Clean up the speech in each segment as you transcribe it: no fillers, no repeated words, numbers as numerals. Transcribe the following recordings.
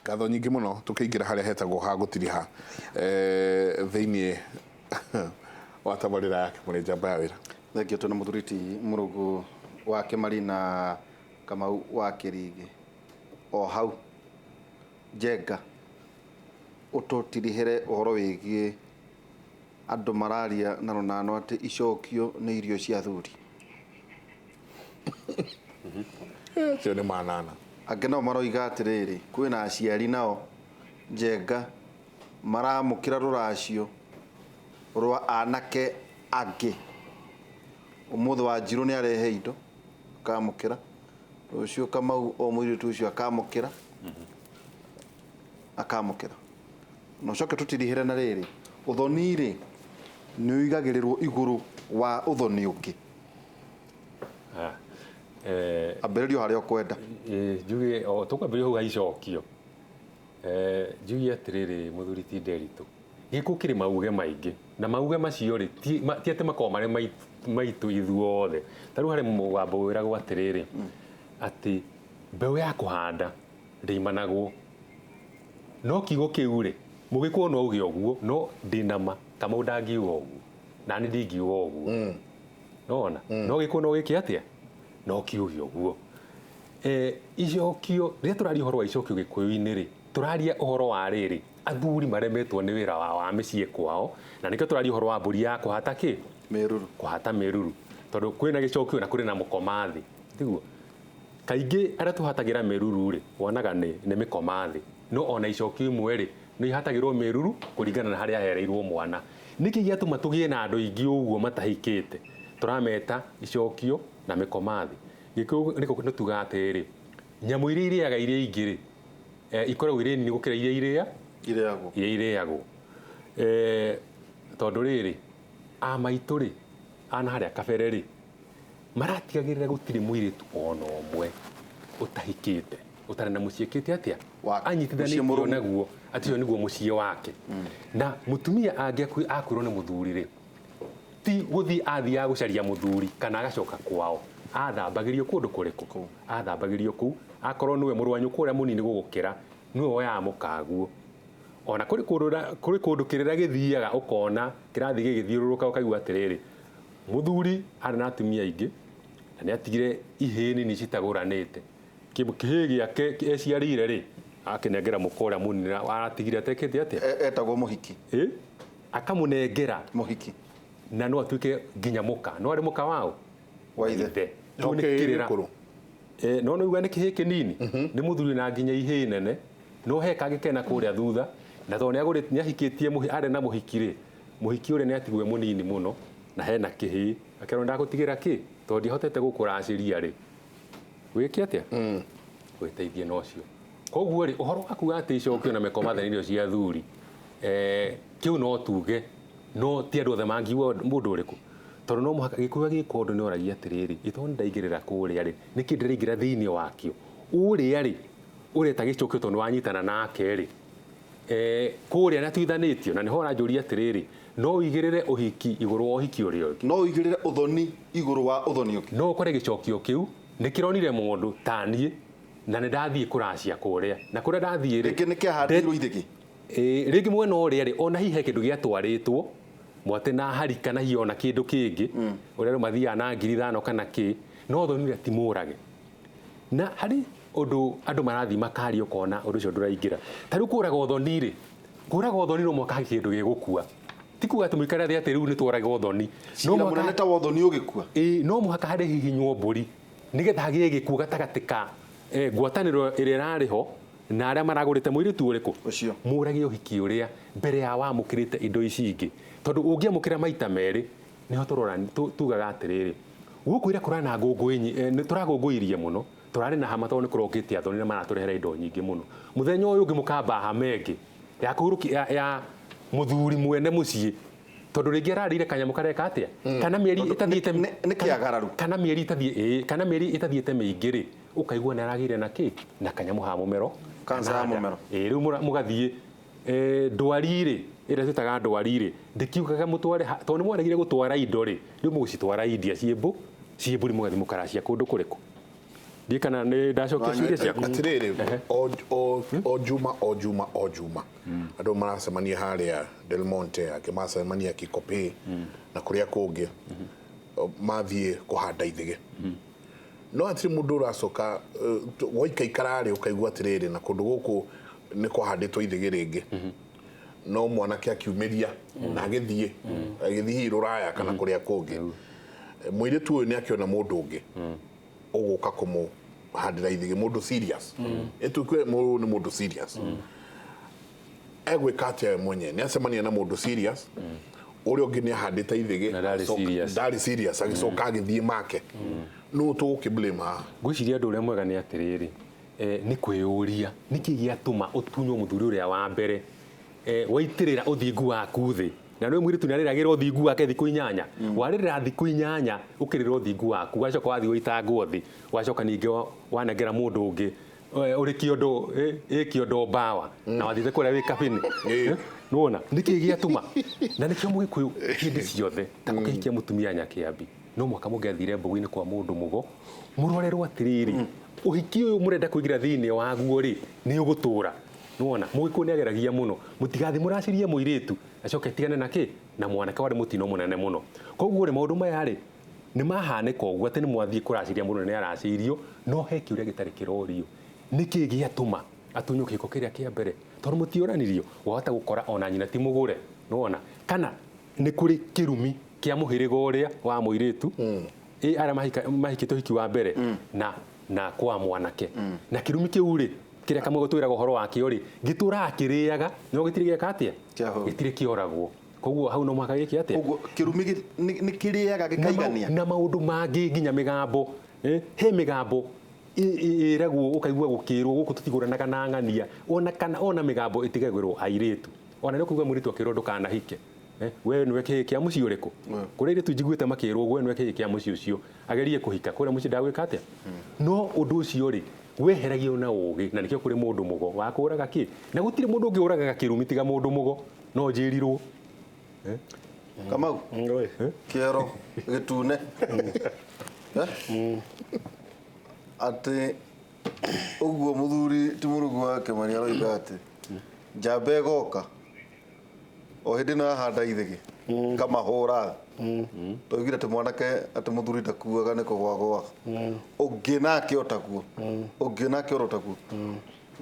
Ngatho nyingĩ mũno tũkĩingĩra harĩa hetagwo ha gũtiriha thĩinĩ wa tabarĩra ya Kĩmũrĩ Njamba ya Wĩra. Thengiũ twĩna mũthuri ti Mũrũgũ wa Kĩmari na Kamau wa Kĩrigĩ. O hau Njenga ũtũtirihĩre ũhoro wĩgiĩ andũ mararia na rũnano atĩ icokio nĩ irio cia athuri. Acio nĩ manana. Angĩ nao maroiga atĩrĩrĩ, kwĩna aciari nao Njenga maramũkĩra rũracio rwa anake angĩ. Ũmũthĩ Wanjirũ nĩ arehe indo akamũkĩra, rũciũ Kamau o mũirĩtu ũcio akamũkĩra, akamũkĩra. Na ũcoke tũtirihĩre na rĩrĩ, ũthoni rĩ nĩ ũigagĩrĩrwo igũrũ wa ũthoni ũngĩ. Ambĩrĩria o harĩa ũkwenda. Njuge o tũkwambĩrĩria hau ha icokio. Njuge atĩrĩrĩ mũthuri ti Nderitu, gĩkũ kĩrĩ mauge maingĩ na mauge macio rĩ ti atĩ makoragwo marĩ maitũ ithuothe. Ta rĩu harĩ mũgambo wĩragwo atĩrĩrĩ, atĩ mbeũ ya kũhanda ndĩimanagwo. No kiugo kĩu rĩ, mũgĩkũyũ no auge ũguo, no ndĩna ma Kamau ndangiuga ũguo, nani ndingiuga ũguo. Nĩwona? No gĩkũyũ no gĩke atĩa? No kiuge ũguo. Icokio, rĩrĩa tũraria ũhoro wa icokio gĩkũyũ-inĩ rĩ, tũraria ũhoro wa rĩrĩ, athuri maremetwo nĩ wĩra wao wa mĩciĩ kwao, na nĩkĩo tũraria ũhoro wa mbũri ya kũhata kĩ? Mĩruru. Kũhata mĩruru. Tondũ kwĩna gĩcokio na kũrĩ na mũkoma thĩ, tiguo? Kaingĩ arĩa tũhatagĩra mĩruru rĩ, wonaga nĩ nĩ mĩkoma thĩ. No ona icokio imwe rĩ, nĩ ihatagĩrwo mĩruru kũringana na harĩa ahereirwo mwana. Nĩkĩ gĩatũma tũgĩe na andũ aingĩ ũguo matahikĩte? Tũrameta icokio na mĩkoma thĩ. Gĩkũyũ nĩ tugaga atĩrĩrĩ, nyamũ iria irĩaga iria ingĩ rĩ, ikoragwo irĩ nini gũkĩra iria irĩa Irĩagwo. Iria irĩagwo. Tondũ rĩrĩ, a maitũ rĩ, a na harĩa kabere rĩ, maratigagĩrĩra gũtirĩ mũirĩtu ona ũmwe ũtahikĩte, ũtarĩ na mũciĩ ĩkĩte atĩa? Wake. Mũciĩ Anyitithanĩtio mũrũmu. naguo atĩ ũcio nĩguo mũciĩ wake. Na mũtumia angĩakuirwo nĩ mũthuri rĩ, ti gũthiĩ athiaga gũcaria mũthuri kana agacoka kwao, athambagĩrio kũndũ kũrĩkũ? Athambagĩrio kũu, akorwo nĩwe mũrũ wa nyũkwa ũrĩa mũnini gũgũkĩra, nĩwe woyaga mũkaguo. Ona kũrĩ kũndũ kũrĩ kũndũ kĩrĩra gĩthiaga ũkona kĩrathiĩ gĩgĩthiũrũrũka ũkaigua atĩrĩrĩ, mũthuri arĩ na atumia aingĩ na nĩ atigire ihĩĩ nini citagũranĩte. Kĩhĩĩ gĩake eciarĩire rĩ, akĩnengera mũka ũrĩa mũnini aratigire atekĩte atĩa? Etagwo mũhiki. Ĩ, akamũnengera. Mũhiki. Na no atuĩke nginya mũka. No arĩ mũka waũ? Wa ithe. Kĩu nĩ kĩrĩra. No nĩ uga nĩ kĩhĩĩ kĩnini? Nĩ mũthuri na nginya ihĩĩ nene. No he kangĩ kena kũrĩa thutha, na tondũ nĩagũrĩte, nĩahikĩtie, arĩ na mũhiki rĩ, mũhiki ũrĩa nĩatigwo e mũnini mũno, na hena kĩhĩĩ. Akerwo nĩndagũtigĩra kĩ? Tondũ ndihotete gũkũracĩria rĩ, wĩke atĩa? Wĩteithie na ũcio. Koguo rĩ, ũhoro wa kuga atĩ icokio na mĩkoma nĩ irio cia athuri, kĩu no tuge, no ti andũ othe mangiuga mũndũ ũrĩkũ. Tondũ no mũhaka gĩkũyũ agĩka ũndũ nĩ oragia atĩrĩrĩ, ĩ tondũ nĩndaingĩrĩra kũrĩa rĩ, nĩkĩ ndĩraingĩra thĩinĩ wakĩo? Ũrĩa rĩ, ũreta gĩcokio tondũ nĩwanyitana nake rĩ, kũrĩa nĩatuithanĩtio, na nĩho ũranjũria atĩrĩrĩ, no ũigĩrĩre ũhiki igũrũ wa ũhiki ũrĩa ũngĩ? No ũigĩrĩre ũthoni igũrũ wa ũthoni ũngĩ? No ũkore gĩcokio kĩu nĩkĩronire mũndũ ta niĩ na nĩndathiĩ kũracia kũrĩa, na kũrĩa ndathiĩ rĩ, Rĩngĩ nĩkĩahandĩirwo ithĩgĩ. Ĩĩ, rĩngĩ mwena ũrĩa rĩ, ona hihi he kĩndũ gĩatwarĩtwo, mwatĩ na hari kana hihi ona kĩndũ kĩngĩ, ũrĩa andũ mathiaga na 5,000 kana kĩ, no ũthoni ũrĩa ti mũrage. Na harĩ ũndũ andũ marathiĩ makaria ũkona ũndũ ũcio ndũraingĩra. Ta rĩu kũraga ũthoni rĩ, kũraga ũthoni no mũhaka he kĩndũ gĩgũkua. Ti kuga atĩ mũikare thĩ atĩ rĩu nĩ tworaga ũthoni. No Cira mũhaka mũnene ta wa ũthoni ũgĩkua. Ĩĩ, no mũhaka harĩhihinywo mbũri nĩgetha hagĩe gĩkuũ gatagatĩ ka ngwatanĩro ĩrĩa ĩrarĩ ho na arĩa maragũrĩte mũirĩtu ũrĩkũ? Ũcio. Mũrage ũhiki ũrĩa mbere ya wamũkĩrĩte indo ici ingĩ. Tondũ ũngĩamũkĩra maita merĩ, nĩho tũrora tugaga atĩrĩrĩ, gũkũ ira kũrarĩ na ngũngũĩ, nĩ tũragũngũirie mũno, tũrarĩ na hama tondũ nĩ kũrokĩte athoni na maratũrehera indo nyingĩ mũno. Mũthenya ũyũ ũngĩ mũkamba hama ĩngĩ ya kũhurũkia, ya mũthuri mwene mũciĩ tondũ rĩngĩ ararĩire kanyamũ kareka atĩa kana mĩeri ĩtathiĩte Nĩ kĩagararu. kana mĩeri itathiĩ ĩĩ kana mĩeri ĩtathiĩte mĩingĩ rĩ ũkaigua nĩ aragĩire na kĩ na kanyamũ ha mũmero Cancer ya kana nda. mũmero. Ĩĩ rĩu mũgathiĩ ndwari rĩ ĩrĩa twĩtaga ndwari rĩ ndĩkiugaga mũtware tondũ nĩ mwaregire gũtwara indo rĩ rĩu mũgũcitwara India ciĩ mbũri mũgathiĩ mũkaracia kũndũ kũrĩkũ. Ndiĩ kana nĩ ndacokia ciũria ciaku. Atirĩrĩ, o juma o juma o juma andũ maracemania harĩa Del Monte, angĩ maracemania Kikopey na kũrĩa kũngĩ, mathiĩ kũhanda ithĩgĩ. No hatirĩ mũndũ ũracoka waikaikara rĩ, ũkaigua atĩrĩrĩ, na kũndũ gũkũ nĩ kwahandĩtwo ithĩgĩ rĩngĩ, no mwanake akiumĩria na agĩthiĩ hihi rũraya kana kũrĩa kũngĩ. Mũirĩtu ũyũ nĩ akĩona mũndũ ũngĩ ũgũka kũmũhandĩra ithĩgĩ, mũndũ serious. Ĩtuĩke mũndũ nĩ mũndũ serious, egwĩka atĩa we mwenyewe? Nĩ acemania na mũndũ serious, ũrĩa ũngĩ nĩ ahandĩte ithĩgĩ, Na ndarĩ serious. Ndarĩ serious, agĩcoka agĩthiĩ make. Nũ tũgũkĩ blame haha? Ngwĩciria ũndũ ũrĩa mwega nĩ atĩrĩrĩ, nĩ kwĩyũria nĩkĩ gĩatũma ũtunywo mũthuri ũrĩa wa mbere, waitĩrĩra ũthingu waku thĩ. Na nĩ mũirĩtu nĩarĩragĩra ũthingu wake thikũ 8, warĩrĩra thikũ 8 ũkĩrĩra ũthingu waku, wacoka wathiĩ waitangwo thĩ, wacoka ningĩ wanengera mũndũ ũngĩ ũrĩ kĩondo, ĩ kĩondo mbawa, na wathiĩte kũrĩa wĩ kabini. Nĩwona nĩkĩ gĩatũma? Na nĩkĩo mũgĩkũyũ hĩndĩ ciothe ta ũkĩhikia mũtumia nyakĩambi, no mũhaka mũngĩathire mbũgũ-inĩ kwa mũndũ mũgo, mũrorerwo atĩrĩrĩ, ũhiki ũyũ mũrenda kũingĩra thĩinĩ waguo rĩ, nĩ ũgũtũra. Nĩwona mũgĩkũyũ nĩageragia mũno, mũtigathiĩ mũracirie mũirĩtu acoke atigane na kĩ na mwanake warĩ mũtino mũnene mũno. Koguo rĩ, maũndũ maya rĩ nĩ mahanĩka ũguo atĩ nĩ mwathiĩ kũraciria mũndũ nĩ aracĩirio, no he kĩũria gĩtarĩ kĩrorio, nĩkĩ gĩatũma atunywo kĩhiko kĩrĩa kĩa mbere? Tondũ mũtiũranirio, wahota gũkora ona nyina ti mũgũre. Nĩwona kana nĩ kũrĩ kĩrumi kĩa mũhĩrĩga ũrĩa wa mũirĩtu, arĩa mahikĩte ũhiki wa mbere na kwa mwanake, na kĩrumi kĩu rĩ, kĩrĩa kamwe gũtwĩraga ũhoro wakĩo rĩ, gĩtũraga kĩrĩaga, no gĩtirĩ gĩeka atĩa? Gĩtirĩ kĩoragwo. Koguo hau no mũhaka gĩke atĩa? Koguo kĩrumi nĩ kĩrĩaga gĩkaigania. Na maũndũ mangĩ nginya mĩgambo, he mĩgambo ĩragwo ũkaigua gũkĩrwo gũkũ tũtigũranaga na ng'ania, ona kana ona mĩgambo ĩtigagĩrwo airĩtu. Ona nĩ ũkũigua mũirĩtu akĩrwo ndũkanahike. We nĩwe kĩhĩĩ kĩa mũciĩ ũrĩkũ? Kũrĩ airĩtu njiguĩte makĩrwo we nĩwe kĩhĩĩ kĩa mũciĩ ũcio, agerie kũhika kũrĩa mũciĩ ndagwĩka atĩa? No ũndũ ũcio rĩ, weheragio na ũgĩ, na nĩkĩo kũrĩ mũndũ mũgo wa kũũraga kĩ, na gũtirĩ mũndũ ũngĩ ũragaga kĩrumi tiga mũndũ mũgo, no njĩrirwo. Kamau, kĩero gĩtune. Atĩ ũguo mũthuri ti mũrũgu wa Kĩmani aroiga atĩ njamba ĩgoka o hĩndĩ ĩno yahanda ithĩgĩ kamahũra, twaiguire atĩ mwanake atĩ mũthuri ndakuaga nĩ kũgwagwaga, ũngĩ nake o taguo, ũngĩ nake oro taguo.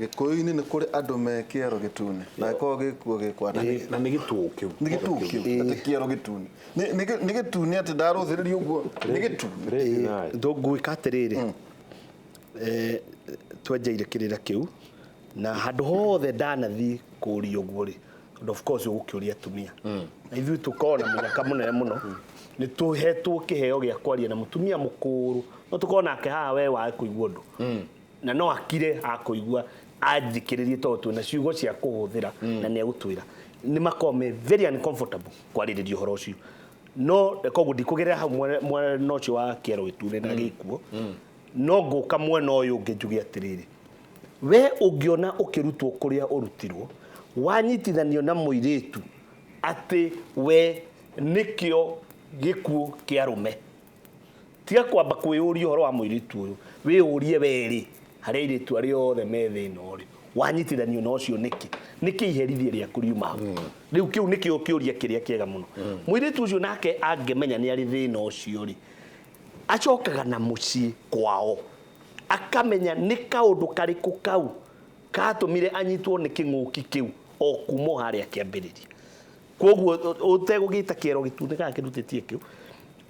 Gĩkũyũ-inĩ nĩ kũrĩ andũ me kĩero gĩtune, na gĩkoragwo gĩkuo gĩkwana. Na nĩ gĩtũũ kĩu. Nĩ gĩtũũ kĩu, atĩ kĩero gĩtune. Nĩ gĩtune atĩ ndarũthĩrĩria ũguo, nĩ gĩtune. Ngwĩka atĩrĩrĩ, twenjeire kĩrĩra kĩu, na handũ hothe ndanathiĩ kũũria ũguo rĩ, tondũ of course ũgũkĩũria atumia. Na ithuĩ tũkoragwo na mũnyaka mũnene mũno, nĩ tũhetwo kĩheo gĩa kwaria na mũtumia mũkũrũ, no tũkorwo nake haha we wage kũigua ũndũ. Na no akire akũigua anjikĩrĩrie tondũ twĩna ciugo cia kũhũthĩra na nĩ egũtwĩra. Nĩ makoragwo me very uncomfortable kwarĩrĩria ũhoro ũcio. No koguo ndikũgerera hau mwena ũcio wa kĩero gĩtune na gĩkuo, no ngũka mwena ũyũ ũngĩ njuge atĩrĩrĩ, we ũngĩona ũkĩrutwo kũrĩa ũrutirwo, wanyitithanio na mũirĩtu atĩ we nĩkĩo gĩkuũ kĩa arũme, tiga kwamba kwĩyũria ũhoro wa mũirĩtu ũyũ, wĩyũrie werĩ harĩa airĩtu arĩa othe me thĩna ũrĩ, wanyitithanio na ũcio nĩkĩ? Nĩkĩ iherithia rĩaku riuma hau? Rĩu kĩu nĩkĩo kĩũria kĩrĩa kĩega mũno. Mũirĩtu ũcio nake angĩmenya nĩ arĩ thĩna ũcio rĩ, acokaga na mũciĩ kwao, akamenya nĩ kaũndũ karĩkũ kau katũmire anyitwo nĩ kĩng'ũki kĩu o kuma o harĩa kĩambĩrĩria. Koguo ũtegũgĩta kĩero gĩtune kana kĩrutĩtie kĩu,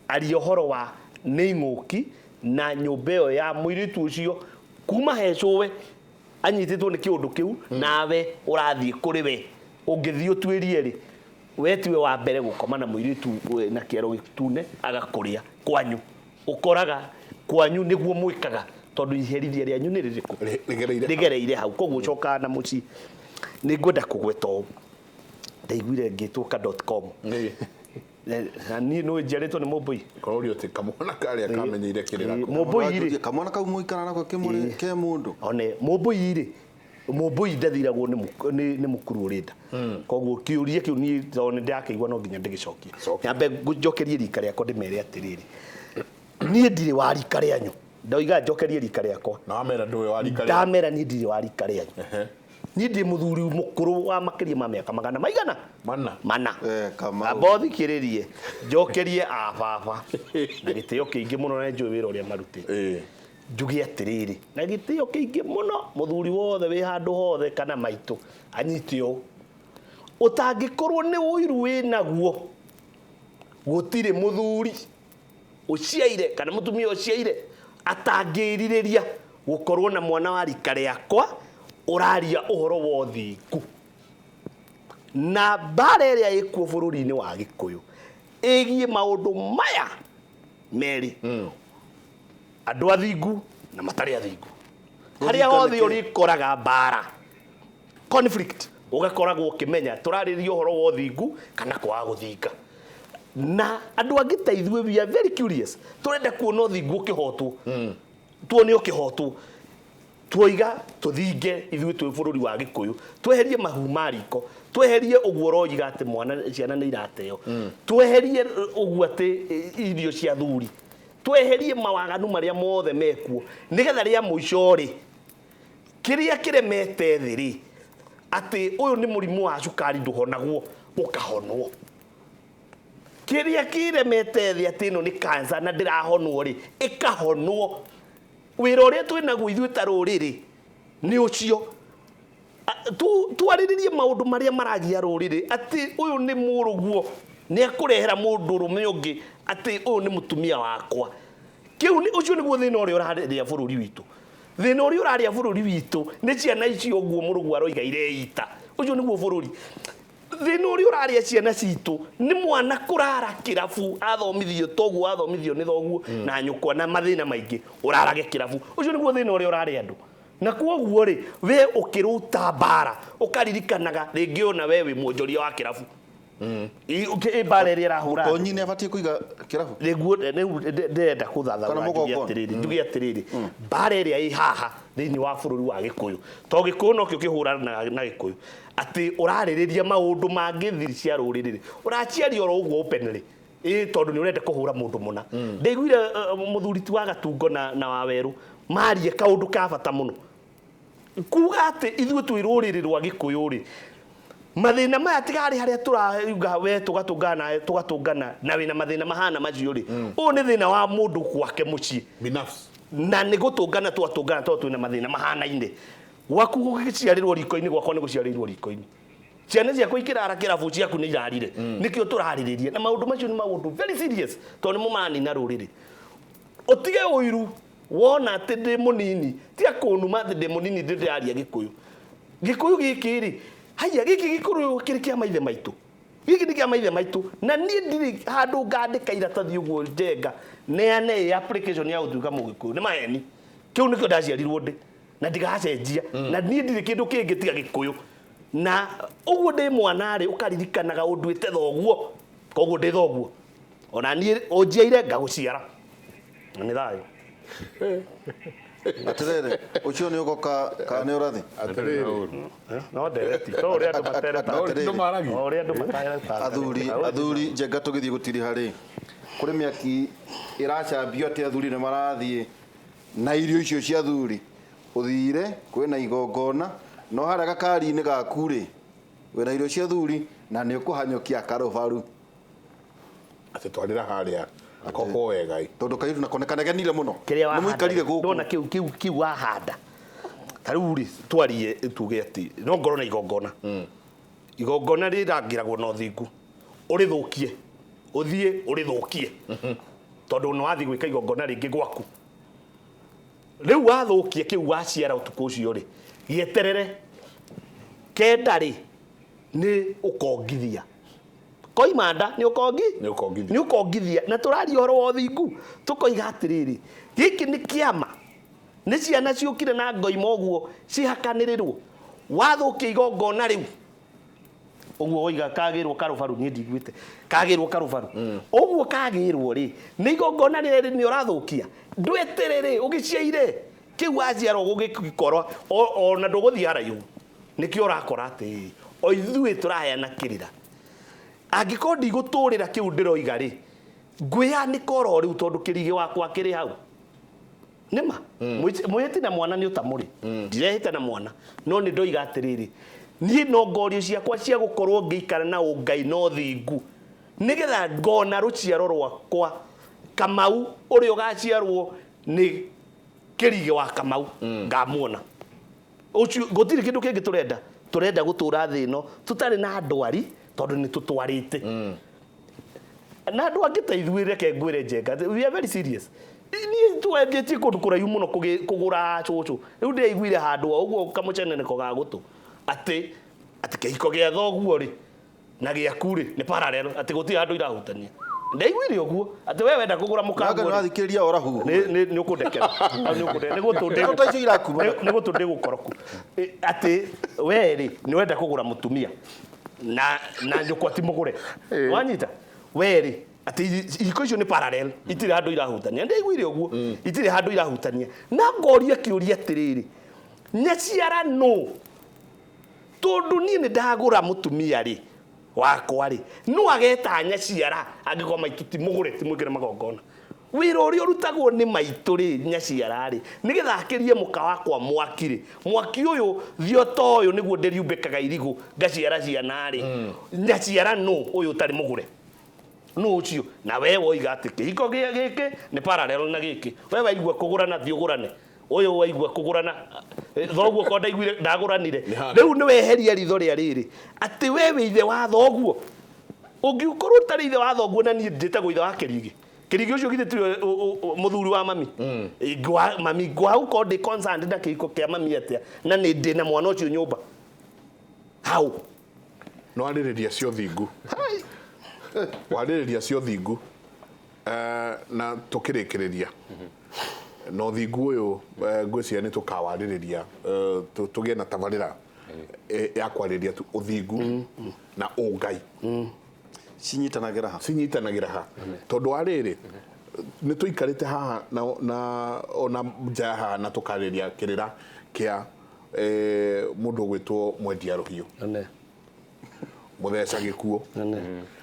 aria ũhoro wa nĩ ing'ũki na nyũmba ĩyo ya mũirĩtu ũcio kuma he cũwe anyitĩtwo nĩ kĩũndũ kĩu, nawe ũrathiĩ kũrĩ we, ũngĩthiĩ ũtuĩrie rĩ, we tiwe wa mbere gũkoma na mũirĩtu na kĩero gĩtune agakũrĩa kwanyu. Ũkoraga kwanyu nĩguo mwĩkaga, tondũ iherithia rĩanyu nĩ rĩrĩkũ? Rĩgereire hau. Koguo ũcokaga na mũciĩ. Nĩ ngwenda kũgweta ũũ, ndaiguire ngĩtwo ka.com. Na niĩ nĩ njiarĩtwo nĩ Mũmbũi. Kororio atĩ kamwana karĩa kamenyeire kĩrĩra kũ. Mũmbũi rĩ. Kamwana kau mũikara nako kĩmũrĩ ke mũndũ. One Mũmbũi rĩ, Mũmbũi ndathiragwo nĩ mũkuru ũrĩ nda. Koguo kĩũria kĩu niĩ tondũ nĩ ndakĩigua no nginya ndĩgĩcokie. Nyambe njokerie rika rĩakwa ndĩmere atĩrĩrĩ, niĩ ndirĩ wa rika rĩanyu. Ndoiga njokerie rika rĩakwa. Na wamera ndũĩ wa rika rĩanyu. Ndamera niĩ ndirĩ wa rika rĩanyu. Niĩ ndĩ mũthuri mũkũrũ wa makĩria ma mĩaka magana maigana? Mana. Mana. Kamau. Amba ũthikĩrĩrie njokerie a baba na gĩtĩo kĩingĩ mũno na njũĩ wĩra ũrĩa marutĩte. Njuge atĩrĩrĩ na gĩtĩo kĩingĩ mũno mũthuri wothe wĩ handũ hothe kana maitũ anyite ũũ. Ũtangĩkorwo nĩ ũiru wĩnaguo gũtirĩ mũthuri ũciaire kana mũtumia ũciaire atangĩrirĩria gũkorwo na mwana wa rika rĩakwa ũraria ũhoro wa ũthingu. Na mbara ĩrĩa ĩkuo bũrũri-inĩ wa Gĩkũyũ ĩgiĩ maũndũ maya merĩ, andũ athingu na matarĩ athingu. Harĩa hothe ũrĩkoraga mbara, conflict, ũgakoragwo ũkĩmenya tũrarĩrĩria ũhoro wa ũthingu kana kwaga gũthinga. Na andũ angĩ ta ithuĩ we are very curious, tũrenda kuona ũthingu ũkĩhotwo, tuone ũkĩhotwo. Tuoiga tũthinge ithuĩ twĩ bũrũri wa Gĩkũyũ, tweherie mahu ma riko, tweherie ũguo ũroiga atĩ mwana ciana nĩ irateo, tweherie ũguo atĩ irio cia thuri, tweherie mawaganu marĩa mothe mekuo, nĩgetha rĩa mũico rĩ kĩrĩa kĩremete thĩ rĩ atĩ ũyũ nĩ mũrimũ wa cukari ndũhonagwo ũkahonwo, kĩrĩa kĩremete thĩ atĩ ĩno nĩ cancer na ndĩrahonwo rĩ ĩkahonwo. Wĩra ũrĩa twĩnaguo ithuĩ ta rũrĩrĩ nĩ ũcio. Twarĩrĩrie maũndũ marĩa maragia rũrĩrĩ atĩ ũyũ nĩ mũrũguo nĩ ekũrehera mũndũrũme ũngĩ atĩ ũyũ nĩ mũtumia wakwa. Kĩu nĩ ũcio nĩguo thĩna ũrĩa ũrarĩa bũrũri witũ. Thĩna ũrĩa ũrarĩa bũrũri witũ nĩ ciana icio ũguo mũrũguo aroiga ireita. Ũcio nĩguo bũrũri. Thĩna ũrĩa ũrarĩa ciana citũ nĩ mwana kũrara kĩrabu athomithio toguo athomithio nĩ thoguo na nyũkwa na mathĩna maingĩ ũrarage kĩrabu. Ũcio nĩguo thĩna ũrĩa ũrarĩa andũ. Na kwoguo rĩ we ũkĩruta mbara ũkaririkanaga rĩngĩ ona we wĩ mwonjoria wa kĩrabu. Mbara ĩrĩa ĩrahũra andũ. Konyi nĩ abatiĩ kũiga kĩrabu? Nĩguo rĩu ndĩrenda kũthathaũra njuge atĩrĩrĩ, njuge atĩrĩrĩ, mbara ĩrĩa ĩ haha thĩinĩ wa bũrũri wa Gĩkũyũ, to Gĩkũyũ nokĩo kĩhũranaga na Gĩkũyũ, atĩ ũrarĩrĩria maũndũ mangĩ thiri cia rũrĩrĩ, ũraciaria oro ũguo openly, tondũ nĩ ũrenda kũhũra mũndũ mũna. Ndaiguire mũthuri ti wa Gatungo na wa Werũ marie kaũndũ ka bata mũno, kuga atĩ ithuĩ twĩ rũrĩrĩ rwa Gĩkũyũ rĩ, mathĩna maya tigarĩ harĩa tũrauga we tũgatũngana tũgatũngana na wĩna mathĩna mahana macio rĩ, ũyũ nĩ thĩna wa mũndũ gwake mũciĩ binafsi, na nĩ gũtũngana twatũngana tondũ twĩna mathĩna mahanaine. Gwaku gũgĩciarĩrwo riko-inĩ, gwakwa nĩ gũciarĩirwo riko-inĩ, ciana ciakwa ikĩrara kĩrabu ciaku nĩ irarire, nĩkĩo tũrarĩrĩria. Na maũndũ macio nĩ maũndũ very serious tondũ nĩmo maranina rũrĩrĩ. Ũtige ũiru wona atĩ ndĩ mũnini, tiga kũnuma atĩ ndĩ mũnini ndĩraria Gĩkũyũ. Gĩkũyũ gĩkĩ rĩ, haiya gĩkĩ gĩkũyũ kĩrĩ kĩa maithe maitũ, gĩkĩ nĩ kĩa maithe maitũ, na niĩ ndirĩ handũ ngandĩka iratathi ũguo njenga neane ĩ application ya gũtuĩka mũgĩkũyũ, nĩ maheni. Kĩu nĩkĩo ndaciarirwo ndĩ na ndigacenjia, na niĩ ndirĩ kĩndũ kĩngĩ tiga Gĩkũyũ. Na ũguo ndĩ mwana rĩ ũkaririkanaga ũnduĩte thoguo, koguo ndĩ thoguo, ona niĩ ũnjiaire ngagũciara, na nĩ thayũ. Atĩrĩrĩ, ũcio nĩ ũgoka kana nĩ ũrathi? Atĩrĩrĩ. No ndereti, to ũrĩa andũ materetaga. Atĩrĩrĩ. O ũrĩa andũ materetaga. Athuri, athuri njenga tũgĩthiĩ gũtiriha rĩ, kũrĩ mĩaki ĩracambio atĩ athuri nĩ marathiĩ na irio icio cia athuri. Ũthire kwĩna igongona, no harĩa gakari-inĩ gaku rĩ, wĩna irio cia athuri na nĩ ũkũhanyũkia karũbaru. Atĩ twarĩra harĩa koho wega. Tondũ kairĩtu nako nĩ kanegenire mũno. Kĩrĩa Nĩ wahanda mũikarire gũkũ. Ndona kĩu wahanda. Ta rĩu rĩ, twarie tuge atĩ no ngorwo na igongona. Igongona rĩrangĩragwo na ũthingu. Ũrĩthũkie. Ũthiĩ ũrĩthũkie. Tondũ nĩ wathiĩ gwĩka igongona rĩngĩ gwaku. Rĩu wathũkia kĩu waciara ũtukũ ũcio rĩ, gĩeterere. Kenda rĩ, nĩ ũkongithia. Koima nda nĩ ũkongi? Nĩ ũkongithia. Nĩ ũkongithia. Na tũraria ũhoro wa ũthingu, tũkoiga atĩrĩrĩ, gĩkĩ nĩ kĩama. Nĩ ciana ciũkire na ngoima ũguo cihakanĩrĩrwo. Wathũkia igongona rĩu. Ũguo woiga kagĩrwo karũbaru, niĩ ndiguĩte. Kagĩrwo karũbaru. Ũguo kagĩrwo rĩ, nĩ igongona rĩrĩ nĩ ũrathũkia. Ndweterere ũgĩciaire. Kĩu waciarwo gũgĩkora ona ndũgũthiĩ haraihu. Nĩkĩo ũrakora atĩ o ithuĩ tũraheana kĩrĩra. Angĩkorwo ndigũtũrĩra kĩu ndĩroiga rĩ, ngwĩyanĩka oro rĩu tondũ kĩrigĩ wakwa kĩrĩ hau. Nĩma mwĩhĩti na mwana nĩ ũtamũrĩ, ndirehĩta na mwana, no nĩ ndoiga atĩrĩrĩ, niĩ no ngorio ciakwa cia gũkorwo ngĩikara na ũngai na ũthingu, nĩgetha ngona rũciaro rwakwa Kamau ũrĩa ũgaciarwo nĩ Kĩrigĩ wa Kamau ngamuona. Ũcio gũtirĩ kĩndũ kĩngĩ tũrenda, tũrenda gũtũra thĩ ĩno tũtarĩ na ndwari, tondũ nĩ tũtwarĩte na andũ angĩ ta ithuĩ. Reke ngwĩre Njenga, we are very serious. Niĩ twenjetie kũndũ kũraihu mũno kũgũra cũcũ. Rĩu ndĩraiguire handũ o ũguo kamũceneneko ga gũtũ atĩ kĩhiko gĩa thoguo rĩ na gĩaku rĩ nĩ parallel, atĩ gũtirĩ handũ irahutania. Ndaiguire ũguo atĩ we wenda kũgũra Nanga mũkanguo rĩ, nĩwathikĩrĩria ora huhu. Nĩ ũkũndekera. Hau nĩ ũkũndekera. Nĩ gũtũ Ndeto ta icio irakuma. Nĩ gũtũ ndĩ gũkoroku. Atĩ we rĩ nĩ wenda kũgũra mũtumia na nyũkwa ti mũgũre, wanyita we rĩ, atĩ ihiko icio nĩ parallel, itirĩ handũ irahutania. Ndaiguire ũguo itirĩ handũ irahutania, na ngoria kĩũria atĩrĩrĩ, nyaciara nũ? Tondũ niĩ nĩ ndagũra mũtumia rĩ wakwa rĩ, no ageta nyaciara angĩkorwo maitũ ti mũgũre, ti mwĩkĩre magongona? Wĩra ũrĩa ũrutagwo nĩ maitũ rĩ, nyaciara rĩ, nĩgetha akĩrie mũka wakwa mwaki rĩ, mwaki ũyũ thioto ũyũ nĩguo ndĩriumbĩkaga irigũ ngaciara ciana rĩ, nyaciara nũ ũyũ ũtarĩ mũgũre? Nũ ũcio? Na we woiga atĩ kĩhiko gĩkĩ nĩ parallel na gĩkĩ. We waigua kũgũrana, thiĩ ũgũrane. Ũyũ waigua kũgũrana, thoguo ko ndaiguire ndagũranire. Nĩ handũ. Rĩu nĩ weheria ritho rĩa rĩrĩ atĩ we wĩ ithe wa thoguo. Ũngĩkorwo ũtarĩ ithe wa thoguo na niĩ njĩtagwo ithe wa Kĩrigĩ, Kĩrigĩ ũcio githĩ tiwe mũthuri wa mami? Mami ngwa gũkorwo ndĩ concerned na kĩhiko kĩa mami atĩa na nĩ ndĩ na mwana ũcio nyũmba hau? No arĩrĩria cio thingu, warĩrĩria cio thingu, na tũkĩrĩkĩrĩria na ũthingu ũyũ, ngwĩciria nĩ tũkawarĩrĩria, tũgĩe na tabarĩra ya kwarĩrĩria tu ũthingu na ũngai. Cinyitanagĩra ha? Cinyitanagĩra ha? Tondũ wa rĩrĩ, nĩ tũikarĩte haha na ona nja ya haha na tũkarĩria kĩrĩra kĩa mũndũ ũgwĩtwo mwendia rũhiũ, mũtheca gĩkuũ.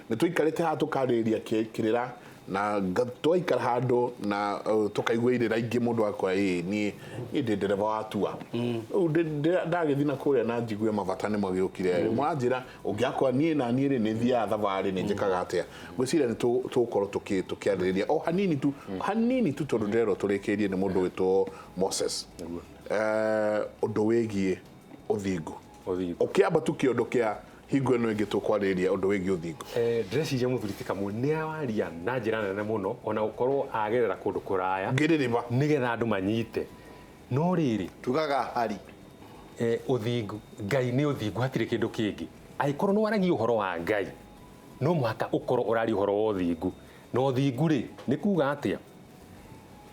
Nĩ tũikarĩte haha tũkarĩrĩria kĩrĩra na twaikara handũ na tũkaigua irĩra ingĩ. Mũndũ akwa, ĩ niĩ ndĩ ndereba wa tua rĩu ndagĩthiĩ na kũrĩa na njigue mabata nĩ magĩũkire. Mũranjĩra ũngĩakwa niĩ na niĩ rĩ nĩ thiaga thabarĩ, nĩ njĩkaga atĩa? Ngwĩciria nĩ tũgũkorwo tũkĩarĩrĩria o hanini tu, hanini tu, tondũ ndĩrerwo tũrĩkĩrie nĩ mũndũ wĩtwo Moses, ũndũ wĩgiĩ ũthingu. Ũthingu. Ũkĩamba tu kĩondo kĩa hingo ĩno ĩngĩ tũkwarĩrĩria ũndũ wĩgiĩ ũthingu. Ndĩreciria mũthuri ti Kamau nĩ awaria na njĩra nene mũno, ona gũkorwo agerera kũndũ kũraya ngĩrĩrĩba nĩgetha andũ manyite. No rĩrĩ, Tugaga hari. Ũthingu, Ngai nĩ ũthingu, hatirĩ kĩndũ kĩngĩ. Angĩkorwo nĩ waragia ũhoro wa Ngai, no mũhaka ũkorwo ũraria ũhoro wa ũthingu. Na ũthingu rĩ, nĩ kuga atĩa?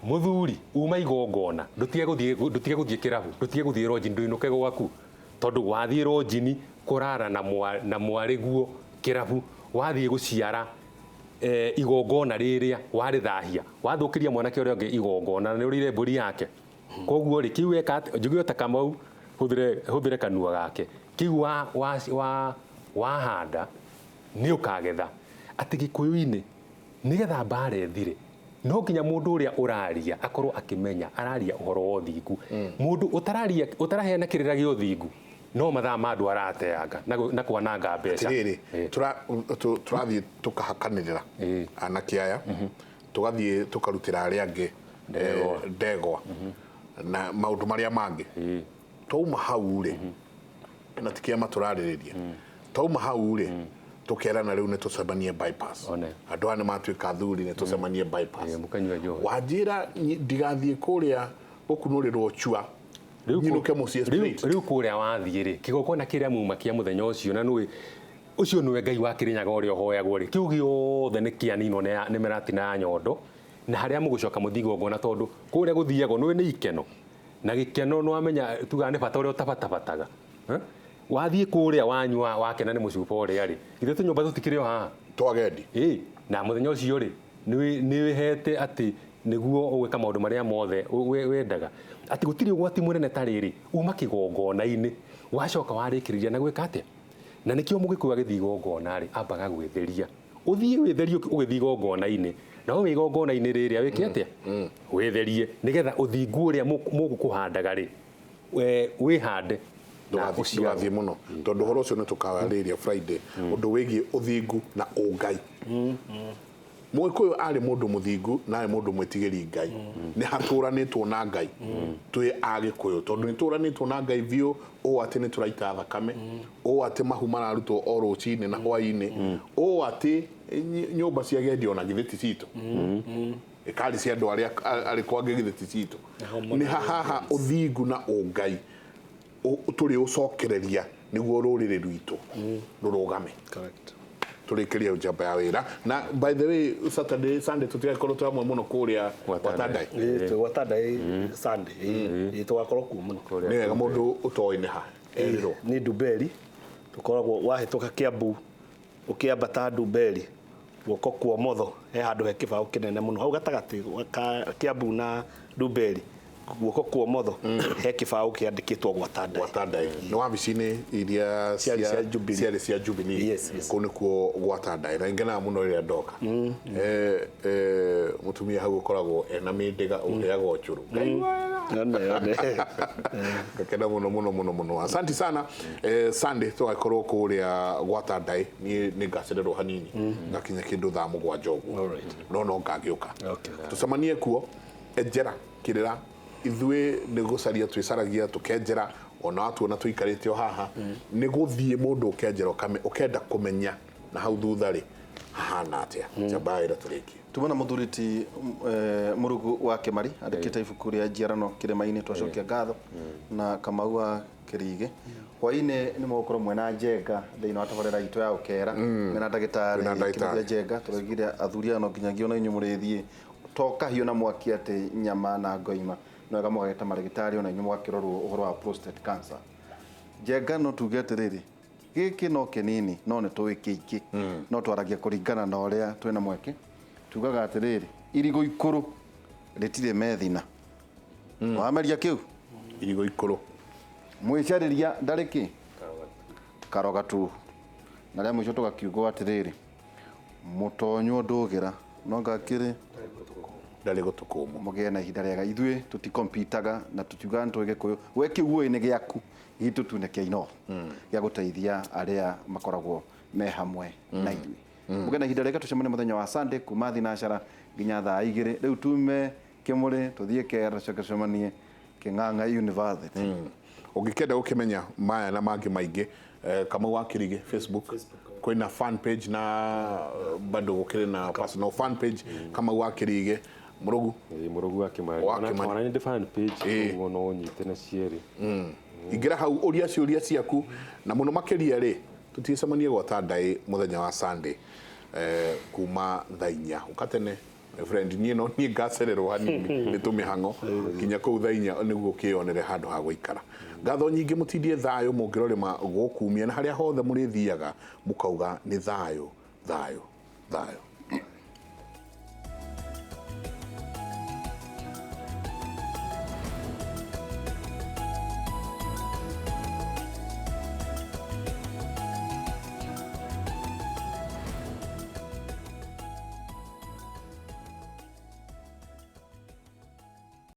Mũthuri uma igongona, ndũtige gũthiĩ kĩrabu, ndũtige gũthiĩ ronjini, ndũinũke gwaku, tondũ wathiĩ ronjini kũrara na mwarĩguo kĩrabu, wathiĩ gũciara igongona rĩrĩa warĩthahia, wathũkĩria mwanake ũrĩa ũngĩ igongona na nĩ ũrĩire mbũri yake. Koguo rĩ, kĩu weka njuge o ta Kamau, hũthĩre kanua gake, kĩu wa wahanda nĩ ũkagetha. Atĩ Gĩkũyũ-inĩ, nĩgetha mbara ĩthire, no nginya mũndũ ũrĩa ũraria akorwo akĩmenya araria ũhoro wa ũthingu. Mũndũ ũtararia, ũtaraheana kĩrĩra gĩa ũthingu, no mathaa ma andũ arateanga na kwananga mbeca. Atĩrĩrĩ, tũrathiĩ tũkahakanĩrĩra anake aya, tũgathiĩ tũkarutĩra arĩa angĩ Ndegwa. Ndegwa na maũndũ marĩa mangĩ. Twauma hau rĩ, na ti kĩama tũrarĩrĩria, twauma hau rĩ, tũkerana rĩu nĩ tũcemanie bypass. One. Andũ aya nĩ matuĩka athuri, nĩ tũcemanie bypass. Mũkanyua njohi. Wanjĩra ndigathiĩ kũrĩa gũkunũrĩrwo cua, nyinũke mũciĩ straight. Rĩu kũrĩa wathiĩ rĩ, kĩgongona kĩrĩa muma kĩa mũthenya ũcio, na nĩũĩ ũcio nĩwe Ngai wa Kĩrĩnyaga ũrĩa ũhoyagwo rĩ, kĩu gĩothe nĩ kĩaninwo nĩ mĩratina ya nyondo, na harĩa mũgũcoka mũthiĩ igongona, tondũ kũrĩa gũthiagwo nĩũĩ nĩ ikeno na gĩkeno, nĩ wamenya tugaga nĩ bata ũrĩa ũtabatabataga. Eh? Wathiĩ kũrĩa wanyua wakena nĩ mũcuba ũrĩa rĩ, ithuĩ tũnyũmba tũtikĩrĩ o haha twagendi. Ĩ na mũthenya ũcio rĩ, nĩ wĩhete atĩ nĩguo ũgwĩka maũndũ marĩa mothe wendaga, atĩ gũtirĩ ũgwati mũnene ta rĩrĩ uma kĩgongona-inĩ wacoka warĩkĩrĩria na gwĩka atĩa. Na nĩkĩo mũgĩkũyũ agĩthiĩ igongona rĩ, ambaga gwĩtheria. Ũthiĩ wĩtherie ũgĩthiĩ igongona-inĩ, na wĩ igongona-inĩ rĩrĩa wĩke atĩa? Wĩtherie nĩgetha ũthingu ũrĩa mũgũkũhandaga rĩ, wĩhande na ũciarwo. Ndũgathiĩ mũno tondũ ũhoro ũcio nĩ tũkawarĩria Friday, ũndũ wĩgiĩ ũthingu na ũngai. Mũgĩkũyũ arĩ mũndũ mũthingu na arĩ mũndũ mwĩtigĩri Ngai. Nĩ hatũranĩtwo na Ngai twĩ Agĩkũyũ, tondũ nĩ tũranĩtwo na Ngai biũ, ũũ atĩ nĩ tũraita thakame, ũũ atĩ mahu mararutwo o rũcinĩ na hwaĩ-inĩ, ũũ atĩ nyũmba ciagendio ona githĩ ti citũ, ĩkari cia andũ arĩa arĩ kwangĩ githĩ ti citũ. Nĩ haha ũthingu na ũngai tũrĩ ũcokereria nĩguo rũrĩrĩ rwitũ rũrũgame. Correct. Tũrĩkĩrie njamba ya wĩra. Na by the way, Saturday, Sunday tũtigakorwo twĩ hamwe mũno kũrĩa Gwatandai. Gwatandai. Gwatandai Sunday. Ĩĩ, tũgakorwo kuo mũno. Nĩ wega mũndũ ũtoĩ nĩ ha erirwo. Nĩ Ndumberi, tũkoragwo wahĩtũka Kiambu ũkĩambata Ndumberi guoko kwa ũmotho he handũ he kĩbaũ kĩnene mũno hau gatagatĩ ka Kiambu na Ndumberi, guoko kwa ũmotho he kĩbaũ kĩandĩkĩtwo Gwatandai. Gwatandai nĩ wabici-inĩ iria Ciarĩ cia Jubilee. ciarĩ cia Jubilee. Yes, yes. Kũu nĩkuo Gwatandai, na ngenaga mũno rĩrĩa ndoka. Mũtumia hau ũkoragwo ena mĩndĩga ũheagwo ũcũrũ. Yone, yone. Ngakena mũno mũno mũno mũno. Asante sana. Sunday tũgakorwo kũrĩa Gwatandai. Niĩ nĩ ngacererwo hanini ngakinya kĩndũ thaa 7 ũguo. Alright. No ngagĩũka. Okay. Tũcemanie kuo. Enjera kĩrĩra, ithuĩ nĩ gũcaria twĩcaragia tũkenjera, ona watuona tũikarĩte o haha nĩ gũthiĩ mũndũ ũkenjera ũkenda kũmenya na hau thutha rĩ hahana atĩa. Njamba ĩra tũrĩkie. Tumana mũthuri ti Mũrugu wa Kĩmari andĩkĩte ibuku rĩa njiarano kĩrĩma-inĩ, twacokia ngatho na Kamau wa Kĩrigĩ. Hwaĩ-inĩ nĩ mũgũkorwo mwena Njenga thĩinĩ wa tabarĩra itũ ya ũkera, mena ndagĩtarĩ Mwĩna ndagĩtarĩ. Kĩmithia Njenga. Tũraugire athuri aya no nginyagia ona inyuĩ mũrĩthiĩ to kahiũ na mwaki atĩ nyama na ngoima, no wega mũgagĩta marĩgĩtarĩ ona inyuĩ mũgakĩrorwo ũhoro wa prostate cancer. Njenga no tuge atĩrĩrĩ, gĩkĩ no kĩnini no nĩ tũĩ kĩingĩ, no twaragia kũringana na ũrĩa twĩna mweke. Tugaga atĩrĩrĩ, irigũ ikũrũ rĩtirĩ methina. Wameria kĩu? Irigũ ikũrũ. Mwĩcarĩria ndarĩ kĩ? Karoga tu. Na rĩa mũico tũgakiuga atĩrĩrĩ, mũtonywo ndũgĩra no ngakĩrĩ ndarĩ gũtũ kũmũ. Mũgĩe na ihinda rĩega. Ithuĩ tũtikompitaga na tũtiugaga nĩ tũĩ Gĩkũyũ. We kĩu ũĩ nĩ gĩaku, gitũ tu nĩ kĩa ino gĩa gũteithia arĩa makoragwo me hamwe na ithuĩ. Mũgĩe na ihinda rĩega, tũcemanie mũthenya wa Sunday kuma thinacara nginya thaa 2. Rĩu tume Kĩmũrĩ tũthiĩ Kera, tũcoke tũcemanie Kĩng'ang'a University. Ũngĩkenda gũkĩmenya maya na mangĩ maingĩ, Kamau wa Kĩrigĩ Facebook, kwĩna fan page na bado gũkĩrĩ na personal fan page Kamau wa Kĩrigĩ. Mũrũgu. Ĩĩ, Mũrũgu wa Kĩmari. Wa Kĩmari. Ona nĩ ndĩ fan page, ũguo no ũnyite na cierĩ. Ingĩra hau ũria ciũria ciaku, na mũno makĩria rĩ tũtigĩcemanie Gwatandai mũthenya wa Sunday kuma thaa 4 ũka tene. My friend, niĩ no niĩ ngacererwo hanini nĩ tũmĩhang'o nginya kũu thaa 4 nĩguo ũkĩyonere handũ ha gũikara. Ngatho nyingĩ, mũtindie thayũ mũngĩrorĩma gũkumia, na harĩa hothe mũrĩthiaga mũkauga nĩ thayũ, thayũ, thayũ.